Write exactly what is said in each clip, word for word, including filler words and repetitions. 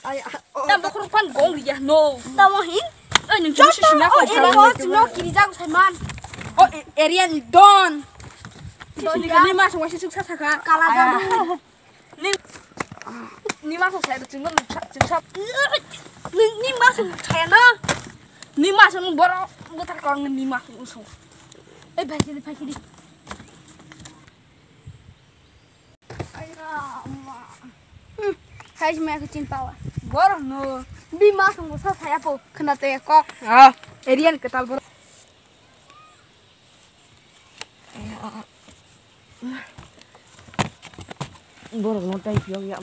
Ai, ah, oh, ta bokhorok phan gong riya, no. Tamo hin? Oi, nung chini sisi na ko, area ko, chini kiri jago saiman. Oh, area ni don. Don ni ni ma sung wasi suk sa saka. Kala jago. Ni, ni ma sung sai ching no, ching sa. Ni, ni ma sung sai na. Ni ma sung boro, botar kong ni ma sung. Eh, bhai, sini, bhai, sini. Hai, maya kucing pawa. Borok no. Bima sung sa saya po. Kena te kok. Ah, area ni ketal borok. Borok no tai piyok ya.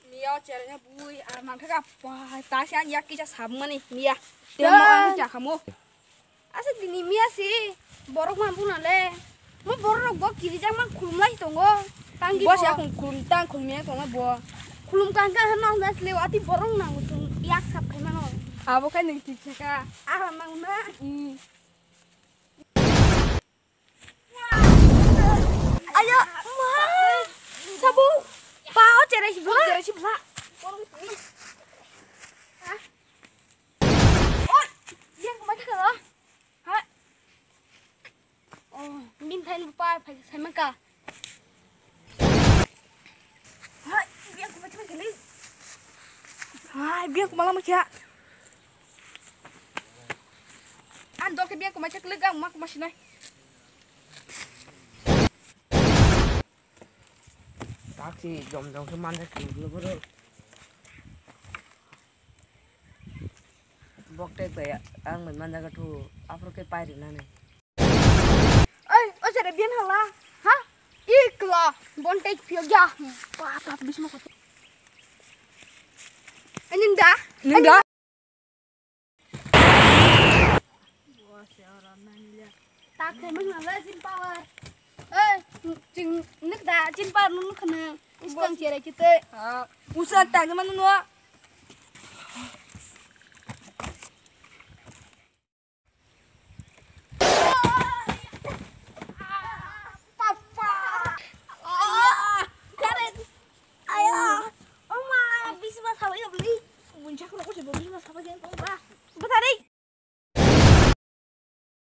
Miya o cherai na bui, ah, mangkha ka, pa, ta se ani yak kisa sabmani, miya. Temo ani chakamo. Asa dini miya si, borok man buna le. Mo borok rok bo kirijak man khulum lai tongo. Tangi bo se bo. Akung khulum tang khulum ya tongo bo. Khulum kang kang hano na le ati borok nang tung yak sab khai mano. Abo khai nang tik saka. Aha nang na. Hmm. Ayo, ma. Sabo. Pa, o cherai si bla. Cherai si bla. Oi, yang kemana kau? Ha? Oh, min thain pa, pa, sama ka. Hai, biang kuma cuma gini. Hai, biang kuma lama kia. An dok biang kuma cek lega ma kuma sinai. Taksi jom jom ke mana ke lu bro. Bok tek bai ang bai man jaga thu afro ke pai ri nani. Oi, o jare bian hala. Ha? Ikla, bon tek pio gya. Pa pa bisma ko. Aning da? Ning da? Tak khe mang na la jin power. Oi, jing nik da jin power nung khana. Iskang chere kite. Ha, usa tang man no. Papa. Ah, karen. Ayo. Oma, bisma sabai beli. Muncak rokok sih, bisma sabai yang kau bah.